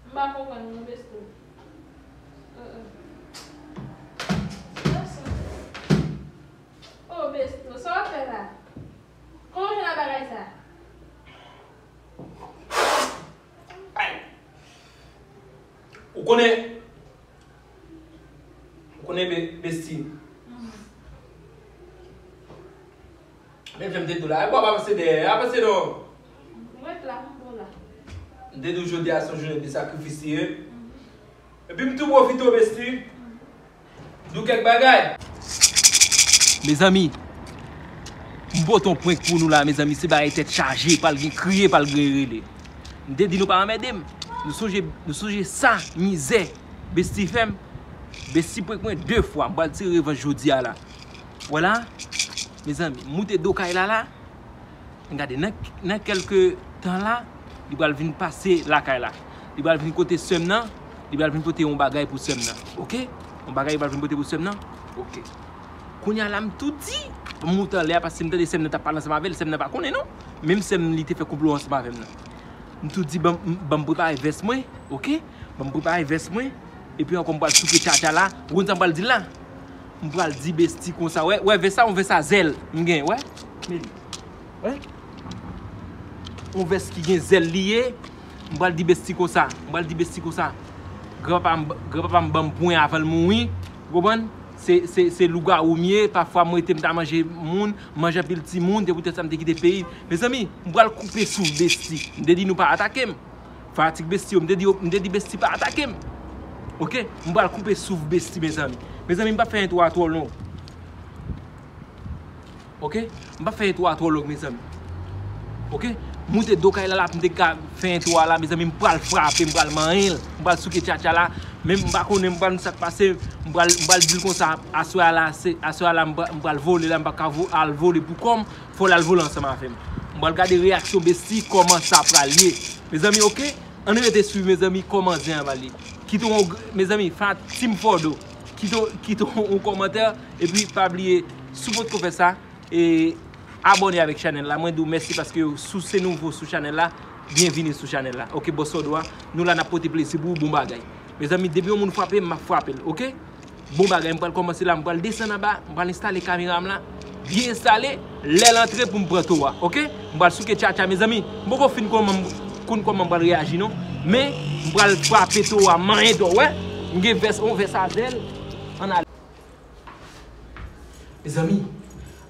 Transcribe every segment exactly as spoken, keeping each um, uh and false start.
M pa konprann non, Besto. Uh-uh. Oh, Besto, sa w ap fè la? Kòman w jwenn ak bagay sa? Ou konnen, ou konnen, Be-, Besti. Mhm. Menm jan m te di w la, e bò pa pase dèyè, a pase non. M ret la, m bon la. M te di w jodi a se yon jounen de sakrifis li ye. Mhm. Epi m tou pwofite w, Besti. Di w kèk bagay. Mezanmi, m pote yon prank pou nou la, mezanmi, se bagay tèt chaje, pral gen kriye, pral gen rele. M te di nou pa anmède m. Nou sonje, nou sonje sa, mizè, Besti fè m. Besti prank mwen de fwa, m pral tire revanj jodi a la. Vwala, mezanmi, m moute do kay la la. Gade, nan, nan kèlke tan la, li pral vin pase lakay la. Li pral vin kote sè m nan, li pral vin pote yon bagay pou sè m nan. Oke? Yon bagay li pral vin pote pou sè m nan. Oke. Kounye a la, m tou di, m moute anlè a, paske m tande sè m nan t ap pale ansanm avè l, sè m nan pa konnen non. Menm sè m, li te fè konplo ansanm avè m nan. M tou di, ban m, ban m prepare vès mwen, oke? Ban m prepare vès mwen. Epi ankò, m pral souke tchatcha la. Ou konn sa m pral di l la? M pral di Besti konsa, wè, wè, vès sa, yon vès a zèl. M gen, wè. Men li. Wè. Yon vès ki gen zèl li ye. M pral di Besti konsa. M pral di Besti konsa. Granpapa m, granpapa m ban m pwen avan l mouri. Ou konprann? Se, se, se lougawou m ye. Pafwa, m rete, m ta manje moun. M manje anpil timoun. Se poutèt sa, m te kite peyi. Mezanmi, m pral koupe souf Besti. M te di nou pa atake m. Fanatik Besti yo, m te di yo, m te di Besti pa atake m. Oke? M pral koupe souf Besti, mezanmi. Mezanmi, m p ap fè entwo a twò long. Oke? M p ap fè entwo a twò long, mezanmi. Oke? Moute do kay la la pou m te ka fè entwo a la, mezanmi, m pral frape, m pral manyen l, m pral souke tchatcha la. Men m pa konnen, m pa konn sa k pase, m pral, m pral di l konsa, aswè a la, se, aswè a la, m pral, m pral vole la, m pa ka vo-, al vole pou kò m. Fò l al vole ansanm avè m. M pral gade reyaksyon Besti, kòman sa pral ye. Mezanmi, oke? Ann rete swiv, mezanmi, kòman zen an pral ye. Kite yon, mezanmi, fanatik Team Fordo, kite, kite yon kòmantè, epi pa bliye, si w potko fè sa, e abòne avèk chanèl la. Mwen di w mèsi paske si w se nouvo sou chanèl la, byenvini sou chanèl la. Oke, bòs Fordo a, nou la n ap pote plezi pou ou, bon bagay. Mezanmi, depi yon moun frape m, m ap frape l, oke? Bon bagay, m pral kòmanse la, m pral desann anba, m pral enstale kamera m la, byen enstale, lè l antre pou m pran towo a, oke? M pral souke tchatcha, mezanmi. M poko fin kòman m, konn kòman m pral reyaji non, men m pral frape towo a, manyen towo, wè? M gen vès, yon vès a zèl, ann ale. Mezanmi,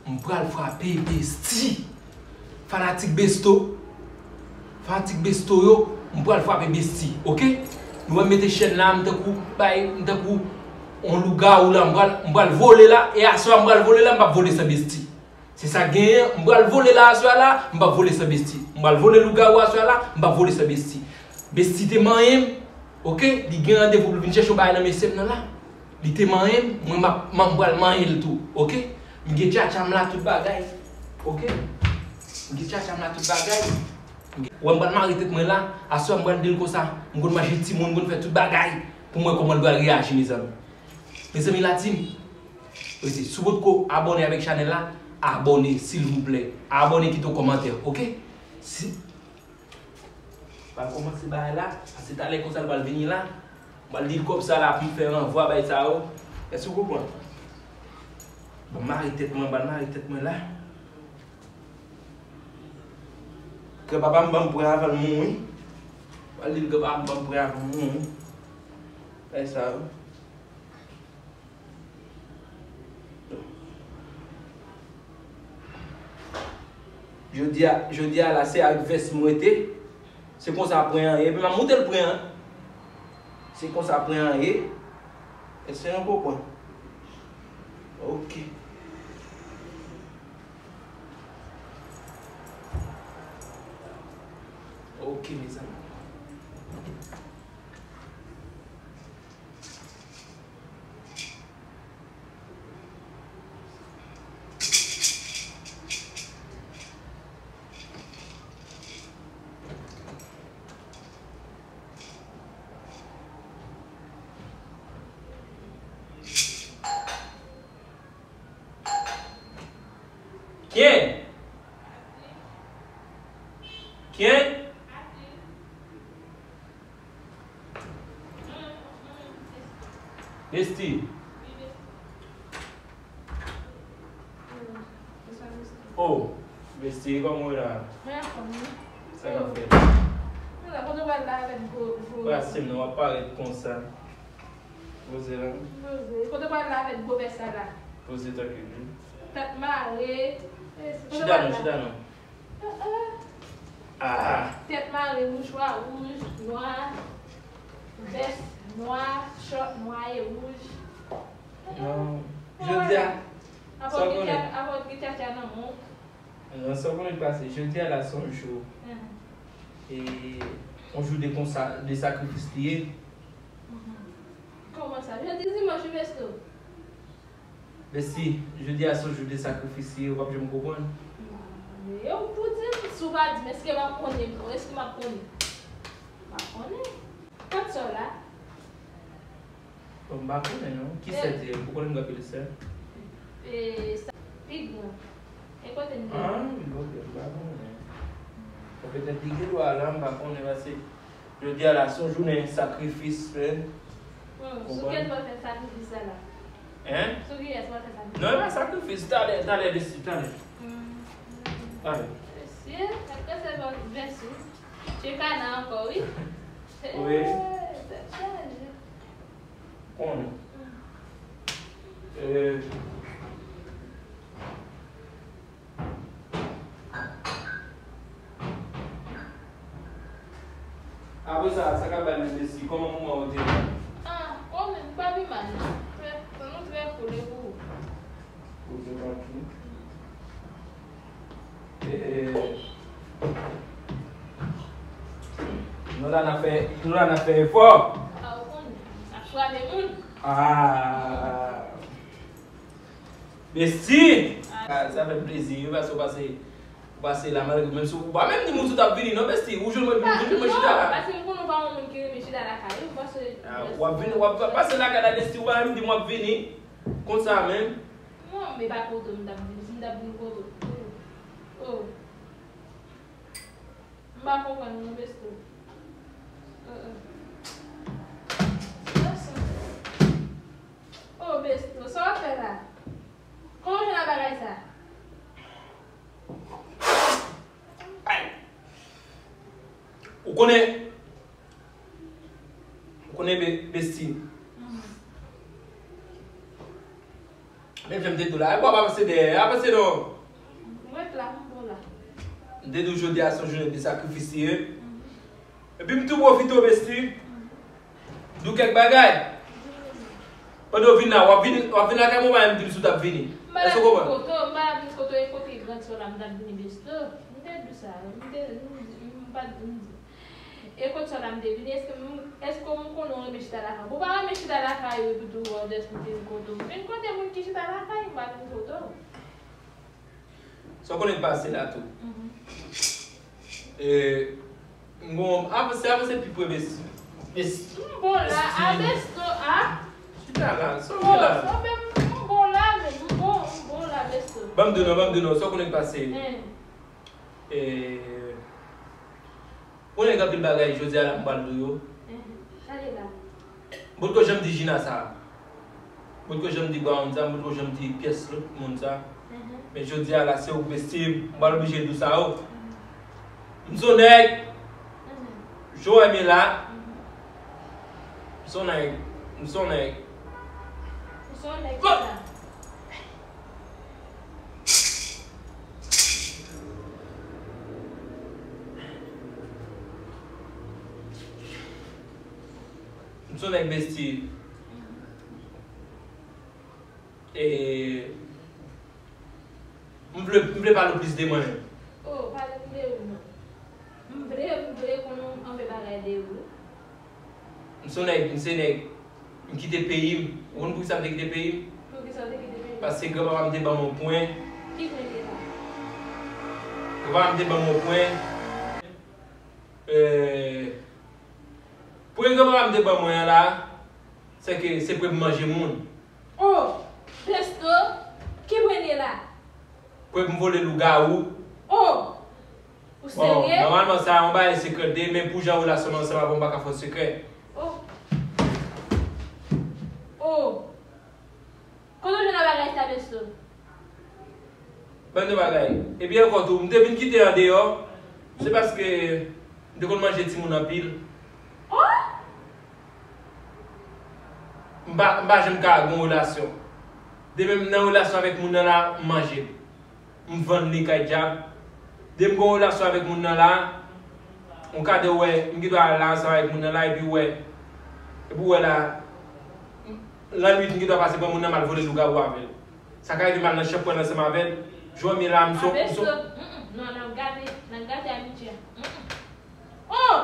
m pral frape Besti. Fanatik Besto, fanatik Besto yo, m pral frape Besti, oke? Nou wè m mete chèn la, m tankou, bay, m tankou yon lougawou la, m pral, m pral vole la, e aswè a m pral vole la, m p ap vole san Besti. Se sa k genyen, m pral vole la aswè a la, m p ap vole san Besti. M pral vole lougawou aswè a la, m p ap vole san Besti. Besti te manyen m, oke? Li gen randevou pou l vin chèche yon bagay nan men sè m nan la. Li te manyen m, mwen m ap, m ap, m pral manyen l tou, oke? M gen tchatcha m la, tout bagay, oke? M gen tchatcha m la, tout bagay. M gen, wè, m pral mare tèt mwen la, aswè a m pral di l konsa, m konn manje timoun, m konn fè tout bagay, pou m wè kòman l pral reyaji, mezanmi. Mezanmi, la team, rete, si w potko abòne avèk chanèl la, abòne, silvouplè. Abòne, kite yon kòmantè, oke? Si, Pral kòmanse bagay la, paske talè konsa l pral vini la. M pral di l kòb sa la pou m fè ranvwa bay sa yo. Èske w konprann? Ban m mare tèt mwen, ban m mare tèt mwen la. Granpapa m ban m pwen avan l mouri. M pral di l granpapa m ban m pwen avan m mouri. Bay sa yo. Jodi a, jodi a la, se ak vès m rete. Se konsa pwen an ye. Epi m ap montre l pwen an. Se konsa pwen an ye. Èske nou konprann? Ok. Ok, mezanmi. Ken? Ken? Besti. Oh, Besti, kòman w ye la? Sa k ap fèt? Brase m non, w ap parèt konsa. Poze la. Poze. Kote w pral la avèk gwo vès sa la? Poze tankil wi. Tèt mare. Chita non, chita non. Ah. Tèt mare, mouchwa wouj, nwa, vès nwa, chòt nwa e wouj. Non. Jodi a, sa w konnen? Avè w gen tchatcha nan men w. Non, sa w konnen k pase? Jodi a la se yon jou. E yon jou de konsa, de sakrifis li ye. Kòman sa? Jodi dimanch wi, Besto. Besti, jodi a se yon jou de sakrifis li ye, w ap janm konprann. E w pou di m, si w pa di m, èske m ap konnen? Èske m ap konnen? M ap konnen. Kot sa w la? Bon, m pa konnen non. Ki sè te ye? Ou konnen m t ap rele sè? E sa pi gran. E kote m te ye? Ah, ok, m pa konnen. Bon, petèt li gen dwa la, m pa konnen, paske jodi a la, se yon jounen sakrifis, men. Sou kiyès w ap fè sakrifis sa la? Hein? Sou kiyès w ap fè sakrifis? Non, e pa sakrifis. Talè, talè, Besti, talè. Talè. Mesye, sa k pase, Besti? Tchekana ankò, wi. Wi. Tèt chaje. Konnen. Eh. Apre sa, sa k ap bay menm Besti, kòman moman yo te ye? Ah, konnen, m pa pi mal non. Trè, nou trè cool, e pou ou? Poze tankil. Eh, nou la n ap fè, nou la n ap fè efò. Ah, ou konnen. N ap frape moun. Ah. Besti! Ah, sa fè m plezi, wi, paske w pase, w pase la, malgre, menm si w pa menm di moun si w t ap vini, non, Besti. Ou jwenn mwen, ou jwenn mwen chita la. Paske m konnen w pa yon moun ki renmen chita lakay ou, paske. Ah, w ap vini, w ap pase lakay la, Besti, ou pa menm di m w ap vini. Konsa menm. Non, men pa kote w m t ap vini, si m t ap vini kote w. Oh. M pa konprann non, Besto. Uh-uh. Sa sa. Oh, Besto, sa w ap fè la? Kòman w jwenn ak bagay sa? Ay! Ou konnen, ou konnen Be-, Besti. Mhm. Menm jan m te di w la, e bò ap avanse dèyè, avanse non. Mwen la, m bon la. M te di w jodi a se yon jounen de sakrifis li ye. Mhm. Epi m tou pwofite w, Besti. Mhm. Di w kèk bagay. Pandan w vin la, w ap vin, w ap vin lakay mwen, w pa menm di m si w t ap vini. Èske w konprann? M pa la vin kote w, m pa la vin kote w, e kote gran sè w la, m t ap vini, Besto. M te di w sa, m te, m, m pa t di. E kot sa w la m te vini? Èske m, èske w konnen w renmen chita lakay ou? Ou pa renmen chita lakay ou epi tou w dèske w te vin kote w. Vin kote moun ki chita lakay, m pa vin kote w. Sa w konnen k pase la tou. Mhm. E, m gon, avanse, avanse pi pre, Besti. Besti. M bon la, a Besto, a. Chita la, sa w gen la? Bon, sa w fè m, m bon la, men m bon, m bon la, Besto. Ban m di w non, ban m di w non, sa w konnen k pase. Hein. E, ou konnen gen anpil bagay jodi a la m pral di w yo. Mhm. Sa li la? M potko janm di Gina sa. M potko janm di Brown sa, m potko janm di pyès lòt moun sa. Mhm. Men jodi a la, se ou k Besti, m pral oblije di w sa yo. Mhm. M se yon nèg. Mhm. Jan w wè m ye la. Mhm. M se yon nèg. M se yon nèg. Ou se yon nèg ki sa? M se yon nèg Besti. E, m vle, m vle pale w plis de mwen menm. Oh, pale m de ou non. M vle, m vle konn anpil bagay de ou. M se yon nèg, m se nèg, m kite peyi m. Ou konn poukisa m te kite peyi m? Poukisa w te kite peyi w? Paske granpapa m te ban m yon pwen. Ki pwen li ye la? Granpapa m te ban m yon pwen. Eh, pwen granpapa m te ban mwen an la, se ke se pwen m manje moun. Oh, Besto, ki pwen li ye la? Pwen m vole lougawou. Oh! Ou serye? Bon, nòmalman, sa a yon bagay sekrè de, men pou jan relasyon m ansanm avè w, m pa ka fè w sekrè. Oh. Oh. Besto. Ban m yon bagay. Epi ankò tou, m te vin kite andeyò, se paske m te konn manje timoun anpil. Oh! M pa, m pa janm ka gen yon relasyon. Demen m nan relasyon avèk moun nan la, m manje l. M vann li kay djab. Depi m gen yon relasyon avèk moun nan la, yon kadè wè, m gen dwa al la ansanm avèk moun nan la, epi wè, epi wè la, lannwit m gen dwa pase pran moun nan m al vole lougawou avè l. Sa ka rive m al nan chanpwèl ansanm avè l. Jòmi la, m son, m son. Abesto, mm, mm, non, n ap gate, n ap gate amitye a. Mm, mm. Oh!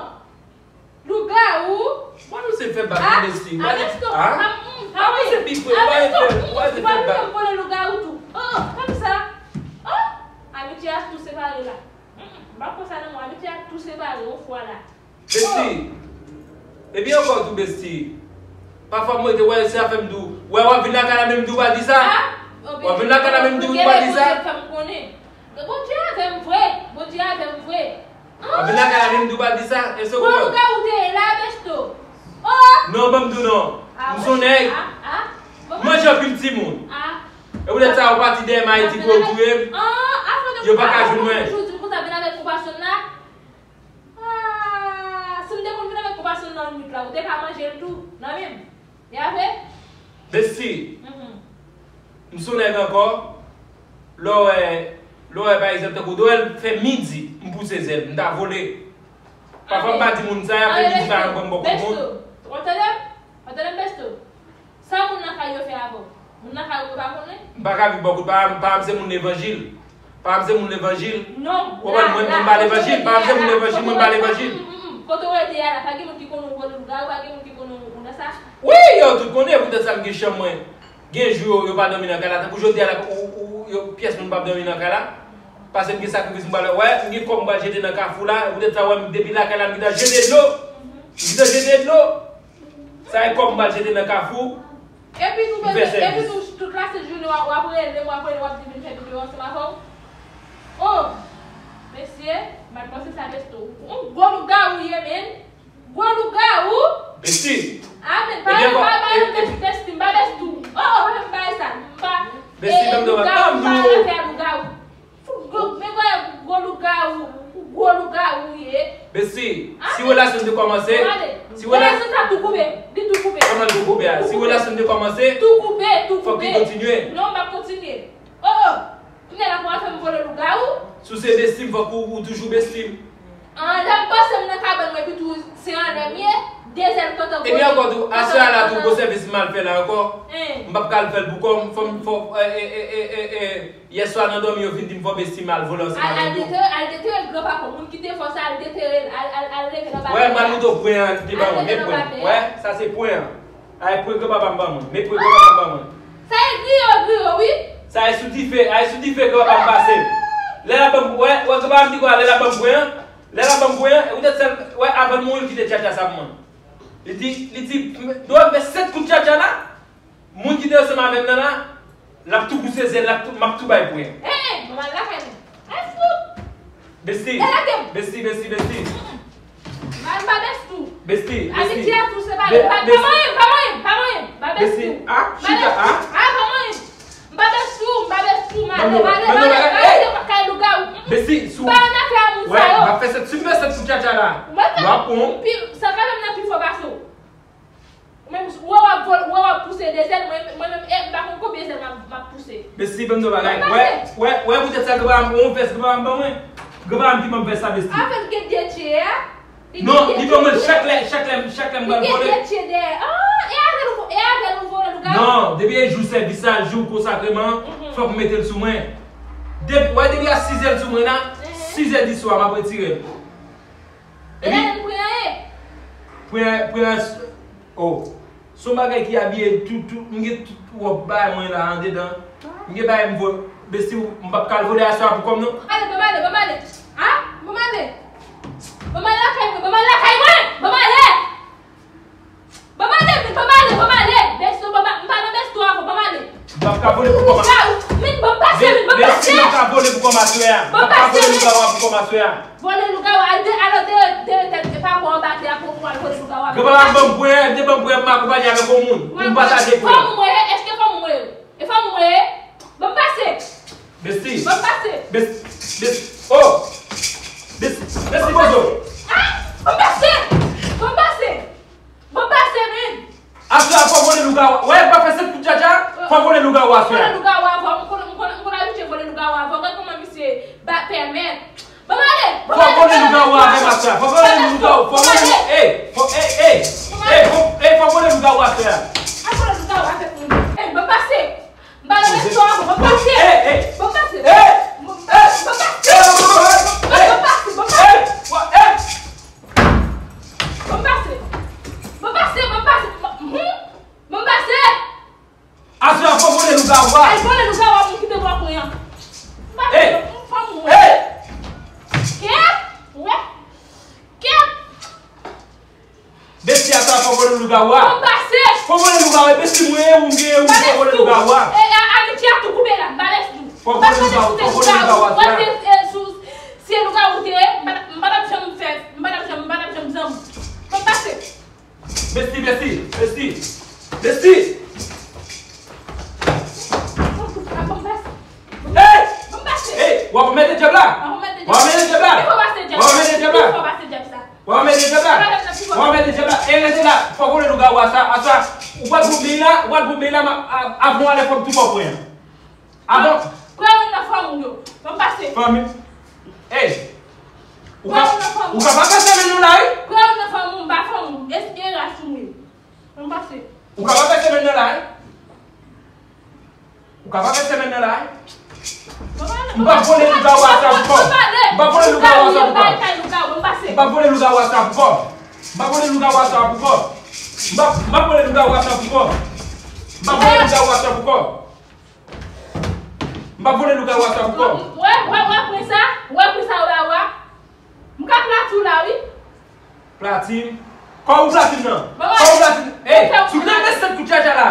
Lougawou? Mwen nou se fè bak, ah, mesi. Abesto, ah? Ah, mm, pa mwen se big boy, mwen se fè, mwen se fè bak. Mwen vole lougawou tou. Oh, oh, pa sa. Oh, amitye a tou separe la. Mm, mm, m pa konsa nan mwen, amitye a tou separe yon fwa la. Besti. Epi ankò tou, besti. Pafwa mwen te wè se afè m di w. Wè w ap vin lakay la menm di w pa di sa. Ah, oh, w ap vin lakay la menm di w pa di sa. Bondye fè m konnen. Bondye avè m vre. Bondye avè m vre. W ap vin lakay la menm di w pa di sa. Èske w konprann? Gwo lougawou te ye la, Besto. Oh! Non, ban m di w non. Ah, m se yon nèg. Ah, ah. M manje anpil timoun. Ah. E poutèt sa, yo pati dèyè m Ayiti pou yo touye m. Yo pa ka jwenn mwen. Toujou di m konsa, vin avèk konpasyon la. Ah, si m te konn vin avèk konpasyon nan nwit la, ou te ka manje l tou, nan men m. E apre? Besti, mhm, m se yon nèg ankò, lè w wè, lè w wè, pa egzanp, tankou, lè w wè l fè midi, m pouse zèl, m ta vole. Pafwa m pa di moun sa, y ap fè midi, pa janm pran m bò kot moun. Besto, w ap tande m? W ap tande m, Besto? Sa moun nan kay yo fè avè w? Moun nan kay ou yo pa konnen? M pa ka viv bò kote pa m, pa m se moun levanjil. Pa m se moun levanjil. Non, ou konprann mwen, mwen pa levanjil, pa m se moun levanjil, mwen pa levanjil. Kote w rete a la, pa gen moun ki konnen ou vole lougawou, pa gen moun ki konnen ou nan sa? Wi, yo tout konnen, poutèt sa m gen chanm mwen. Gen jou yo, yo pa dòmi nan kay la, tankou jodi a la, ou, ou, yo, pyès moun p ap dòmi nan kay la. Paske m gen sakrifis m pral fè. Wè, m gen kòb m pral jete nan kafou la, poutèt sa w wè m depi lakay la, m gentan jete dlo. M gentan jete dlo. Sa e kòb m pral jete nan kafou. Epi tou, bebe, epi tou, tout lasent jounen w ap, w ap rele m, w ap rele m, w ap di vin fè videyo ansanm avè w. Oh, mesye, m pa t panse sa, Besto. Yon gwo lougawou w ye, men. Gwo lougawou. Besti. Ah, men, pa, pa, pa, pa, besti, m pa besti w. Oh, oh, pa fè m bagay sa. M pa, besti, eh, m pa, lougawou, m pa nan afè lougawou. Fou gwo, men gwo, gwo lougawou, gwo lougawou ye. Besti, si relasyon te kòmanse, si relasyon sa tou koupe, li tou koupe. Kòman li tou koupe a? Si relasyon te kòmanse, tou koupe, tou koupe. Fòk li kontinye. Non, m ap kontinye. Oh, oh. Kounye a la pou w al fè m vole lougawou? Si w se besti m, fòk ou, ou toujou besti m. An, lè m panse m nan kabann mwen, epi tou se anlè m ye, de zèl kantan. Epi ankò tou, aswè a la tou, gwo sèvis m al fè la ankò. M p ap ka al fè l pou kò m, fò m, fò, eh, eh, eh, eh, eh, eh. Yèswa nan dòmi yo vin di m fò besti m al vole ansanm avè l tou. Al, al detere, al detere granpapa w. Moun ki te fè w sa, al detere l, al, al, al leve l anba tè a. Wè, m al montre w pwen an, li te ban mwen. Men pwen. Wè, sa se pwen an. Ay, pwen granpapa m ban mwen. Men pwen granpapa m ban mwen. Sa e griyo, griyo, wi. Sa e sou dife, ay, sou dife granpapa m pase. Lè l ap ban m, wè, wè, granpapa m di kwa, lè l ap ban m pwen an, lè l ap ban m pwen an, ou te sèl, wè, avan l mouri, li kite tchatcha sa pou mwen. Li di, li di, dwe m fè sèt kout tchatcha la. Moun ki te ansanm avè m nan la, l ap tou pouse zèl, l ap tou, m ap tou bay pwen. Eh, eh, mwen al lakay mwen. Ay, fout! Besti, besti, besti, besti. M pa, m pa besti w. Besti, besti. Amitye a tou separe. Pa, pa manyen m, pa manyen m, pa manyen m. M pa besti w. Besti, ah, chita, ah. Ah, pa manyen m. M pa besti w, m pa besti w, m ale, m ale, m ale, m ale, m pa kay lougawou. Besti, sou. M pa nan afè a moun sa yo. Wè, m ap fè sèt, si m fè sèt kout tchatcha la. Mwen fè, yo ap pran w. Pi, sa ka fè m nan pi fò pase w. Ou menm, wè w ap vole, wè w ap pouse de zèl, mwen, mwen menm, eh, m pa konn konbyen zèl m ap, m ap pouse. Besti, ban m di w bagay. Wè, wè, wè, poutèt sa, granpapa m, yon vès granpapa m ban mwen. Granpapa m ki ban m vès sa, besti. Afè l gen de tye a. Non, li ban mwen l chak lè, chak lè, chak lè m pral vole. Li gen de tye dèyè. Ah, e avè l ou, e avè l ou vole lougawou? Non, depi e jou sèvis sa, jou konsakreman an, fòk m mete l sou mwen. Depi, wè, depi a sizè l sou mwen la, sizè di swa, m ap retire l. E la, l pran anyen. Pran, pran, oh. Se yon bagay ki abiye tout, tout, m gen tout wòb bay mwen la andedan. M gen bagay m vo-, besti, m p ap ka al vole aswè a pou kò m non. Ban m ale, ban m ale, ban m ale. Ah, ban m ale. Ban m al lakay mwen, ban m al lakay mwen, ban m ale. Ban m ale, men ban m ale, ban m ale. Besti, ban m, m pa nan besti ankò, ban m ale. M p ap ka vole pou kò m. Lougawou, men ban m pase, men ban m pase. Besti, m p ap ka vole pou kò m aswè a. M p ap ka vole lougawou a pou kò m aswè a. Vole lougawou, al de, al de, de, de, de, pa pran anba tè a pou ou al vole lougawou a. Granpapa m ban m pwen, li te ban m pwen, m akonpaye avèk yon moun. Pou m pataje pwen. Fanm ou mwen ye? Èske fanm ou mwen ye? E fanm ou mwen ye? Besti. Ban m pase. Besti. Besti. Oh. Besti. Besti, poze w. Ah! Ban m pase. Ban m pase. Ban m pase, men. Aswè a, fò vole lougawou. Wè, pa fè sèt kout djadja. Fò vole lougawou aswè a. Vole lougawou avè w. M konn, m konn, m konn abitye vole lougawou avè w. Gad kòman misye ba pèmèt. Ban m ale. Fò vole lougawou avè m aswè a. Fò vole lougawou. Fò vole lougawou. Ey, fò, ey, ey. Ey, fò, ey, fò vole lougawou aswè a. A vole lougawou avèk mwen. Ey, ban m pase. M pa nan resto a, ban m pase. Ey, ey. Ban m pase. Ey. Ban m pase. Ban m pase. Ban m pase. Ey. Ban m pase. Ban m pase. Ban m pase. Ban m pase. Ban m pase. Ban m pase. Aswè a fò vole lougawou a. Al vole lougawou a pou m kite bò pwen an. M pa vle, m pa mwen. Ey! Kè? Wè? Kè? Besti, aswè a fò vole lougawou a. Ban m pase. Fò vole lougawou a, besti, mwen, ou gen, ou fò vole lougawou a. E, a, amiti a tou koupe la, m pa lèse nou. Fò vole lougawou, fò vole lougawou a. Mwen se, e, sou, se lougawou te ye, m pa t, m pa t ap janm fè, m pa t ap janm, m pa t ap janm zanmi. Ban m pase. Besti, besti, besti, besti. Ey! Ey! W ap anmède dyab la? W ap anmède dyab la? W ap anmède dyab la? W ap anmède dyab la? W ap anmède dyab la? E rete la. Fò vole lougawou a sa, a sa. Ou pral pou bèy la, ou pral pou bèy la, ma, a, avan w ale fò m tou fò pwen an. Avan. Prè ou nan fanm ou yo. Ban m pase. Fanmi. Ey. Ou ka, ou ka pa fè semèn nan la, wi. Prè ou nan fanm ou, m pa fanm ou. Espere sou mwen. Ban m pase. Ou ka pa fè semèn nan la, wi. Ou ka pa fè semèn nan la, wi. M p ap vole lougawou a sa pou kò m. M p ap vole lougawou a sa pou kò m. M p ap vole lougawou a sa pou kò m. M p ap vole lougawou a sa pou kò m. M p ap, m p ap vole lougawou a sa pou kò m. M p ap vole lougawou a sa pou kò m. M p ap vole lougawou a sa pou kò m. Wè, wè, wè pwen sa, wè pwen sa yo ba ou a. M ka plati w la, wi. Plati m? Kò ou plati m nan? Kò ou plati m? Ey, si w te met sèt kout djadja la,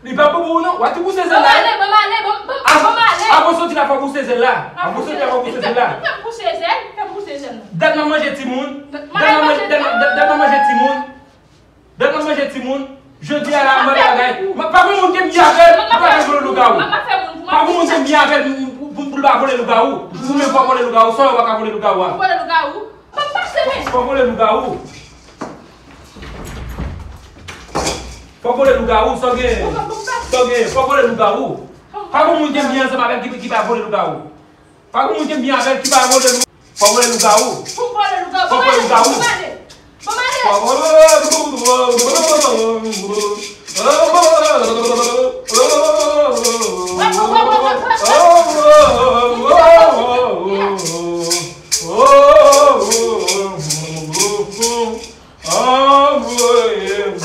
li p ap bon pou ou non. W a tou bouse zèl la, wi. Ban m ale, ban m ale, ban m, ban m, ban m ale. Avan w soti la, fò w bouse zèl la. Avan w soti la, fò w bouse zèl la. Fè m bouse zèl, fè m bouse zèl non. Dat m ap manje timoun. Dat m ap manje, dat m ap, dat, dat m ap manje timoun. Dat m ap manje timoun. Jodi a la, mwen bagay. Pa gen moun ki byen avè l, ou pa ka vole lougawou. Pa gen moun ki byen avè l pou, pou, pou l pa vole lougawou. Ou menm fò w vole lougawou, san w pa ka vole lougawou a. Vole lougawou. Ban m pase, men. Fò w vole lougawou. Fò w vole lougawou, sa w gen. Sa w gen, fò w vole lougawou. Pa gen moun ki byen ansanm avè l ki, ki pa vole lougawou. Pa gen moun ki byen avè l ki pa vole lou-, fò vole lougawou. Pou m vole lougawou, fò vole lougawou. Ban m ale. Ban m ale. Fò vole lougawou. Anvoye m.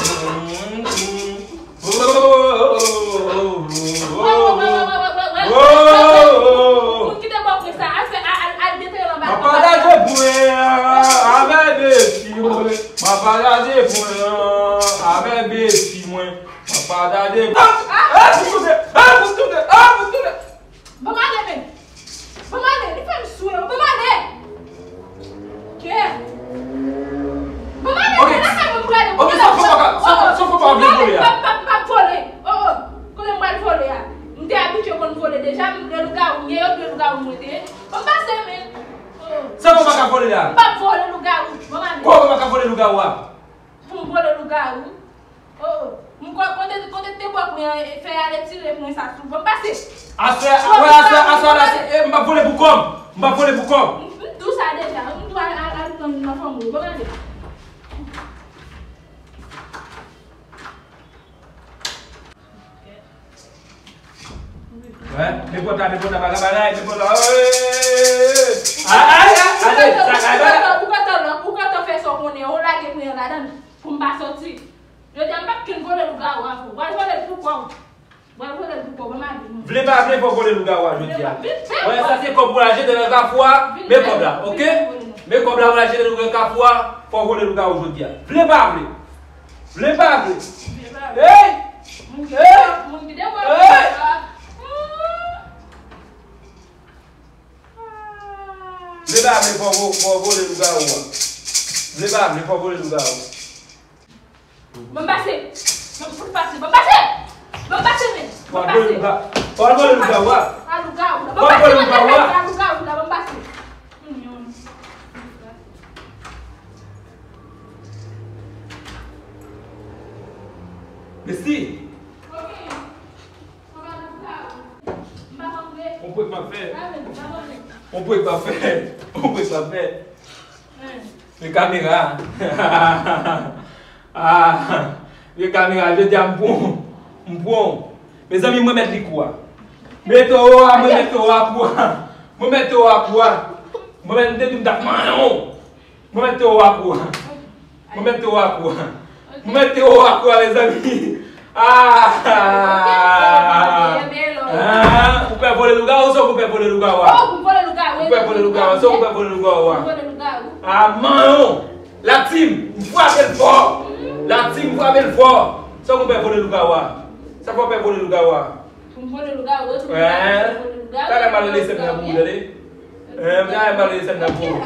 Moun ki te bò pwen sa, al fè, al, al, al detere l anba. M ap pataje pwen an avèk besti mwen. M ap pataje pwen an avèk besti mwen. M ap pataje. Ah, ah, pou tounen, ah, pou tounen, ah, pou tounen. Ban m ale, men. Ban m ale, li fè m swe, ban m ale. Kè. Ban m ale, men, lakay mwen m prale. Ok, sa fò pa, sa fò pa vle vole a. M p ap, m p ap, m p ap vole. Oh, oh. Kote m pral vole a? M te abitye konn vole deja, m vle lougawou, m ye yo vle lougawou mwen te ye. Ban m pase, men. Oh. Sa fò pa ka vole la? M p ap vole lougawou, ban m ale. Kòman pa ka vole lougawou a? Pou m vole lougawou. Oh, m ko-, kote, kote te bò pwen an, fè ale tire pwen sa sou. Ban m pase. Aswè, wè, aswè, aswè la, se, eh, m p ap vole pou kò m. M p ap vole pou kò m. M, m di w sa deja, m di w al, al, al pran nan fanm ou. Ban m ale. Wè, nenpòt la, nenpòt la, pa ka bagay, nenpòt la, eh, eh, eh, eh. Ay, ay, ay, ale, sa kay bagay. Ou kontan, ou kontan fè sa w konnen, ou lage pwen an ladan l pou m pa soti. Jodi a, m p ap ken vole lougawou avè w. W al vole l pou kò w. W al vole l pou kò w, ban m ale non. Vle pa vle, fò vole lougawou a jodi a. Vin, vin, vin. Wè, sa se kòb ou al jete nan kafou a. Vin, vin. Men kòb la, ok? Vin, vin. Men kòb la, ou al jete nan kafou a, fò vole lougawou jodi a. Vle pa vle. Vle pa vle. Vle pa vle. Hey! Moun ki, hey! Moun ki dekwa. Hey! Vle pa vle, fò vo-, fò vole lougawou a. Vle pa vle, fò vole lougawou. Ban m pase. Ban m fout pase. Ban m pase. Ban m pase, men. Ban m pase. Fò vole lougawou a. A, lougawou. Bon, bon, bon, bon, bon. Mesi. On prank m ap fè. On prank m ap fè. On prank m ap fè. Men kamera. Ah, men kamera, jodi a m pran. M pran. Mezanmi, mwen mèt li kou a. Mete w a, mwen mete w a kou a. Mwen mete w a kou a. Mwen mèt m te di m t ap manyen w. Mwen mèt te w a kou a. Mwen mèt te w a kou a. Mwen mèt te w a kou a, mezanmi. Ah! Ah! Ou pè vole lougawou, se ou pè vole lougawou a. Ou pè vole lougawou, se ou pè vole lougawou a. Ah, manyen w. La team, m frape l fò. La team, m frape l fò. Se ou pè vole lougawou a. Sa fè w pè vole lougawou a. Pou m vole lougawou, tou moun ap vole lougawou. Talè m al lese m nan pou ou, tande. Eh, m talè m al lese m nan pou ou.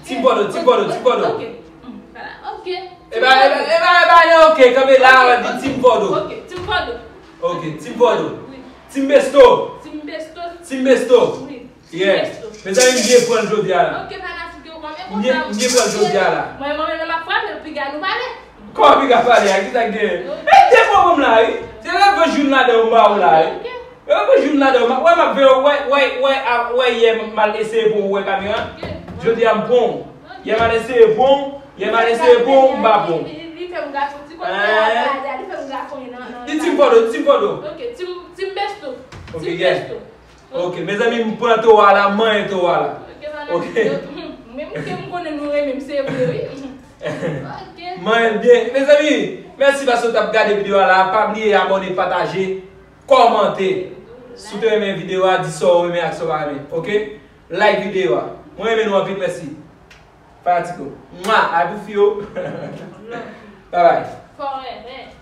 Team Vodo, Team Vodo, Team Vodo. Ok. Hmm, voilà, ok. Eba, eba, eba, eba, non, ok, kanpe la, w ap di Team Vodo. Ok, Team Vodo. Ok, Team Vodo. Wi. Team Besto. Team Besto. Team Besto. Wi. Yeah. Mezanmi, m byen pran l jodi a la. Ok, fanatik yo, kòman konsa? M byen, m byen pran l jodi a la. Mwen, mwen menm, m ap frape l, piga nou pale. Kòman piga pale a? Kisa k genyen? E, te pran m la, wi. Se leve jou m ladan yo, m ba ou la, wi. Ok. Leve jou m ladan yo, m ap, wè, m ap veye, wè, wè, wè, a, wè, yè, m al eseye pran w, wè, kamera. Ok. Jodi a, m pran w. Yè, m al eseye pran w. Yè, m al eseye pran w, m pa pran w. Li, li, li fè m gason, ti kote a, li fè m gason nan, nan, nan. Li Team Vodo, Team Vodo. Ok, Team, Team Besto. Ok, Team Besto. Ok, mezanmi, m pran towa la, m manyen towa la. Ok, ok. Menm ke m konnen nou renmen m, se vre, wi. Ok. Manyen l byen. Mezanmi, mèsi paske w t ap gade videyo a la. Pa bliye abòne, pataje, kòmante. Si w te renmen videyo a, di sa w renmen ak sa w pa renmen. Ok? Like videyo a. Mwen renmen nou anpil, mèsi. Fanatiko. Mwa, a pou fi yo. Bye bye. Forever.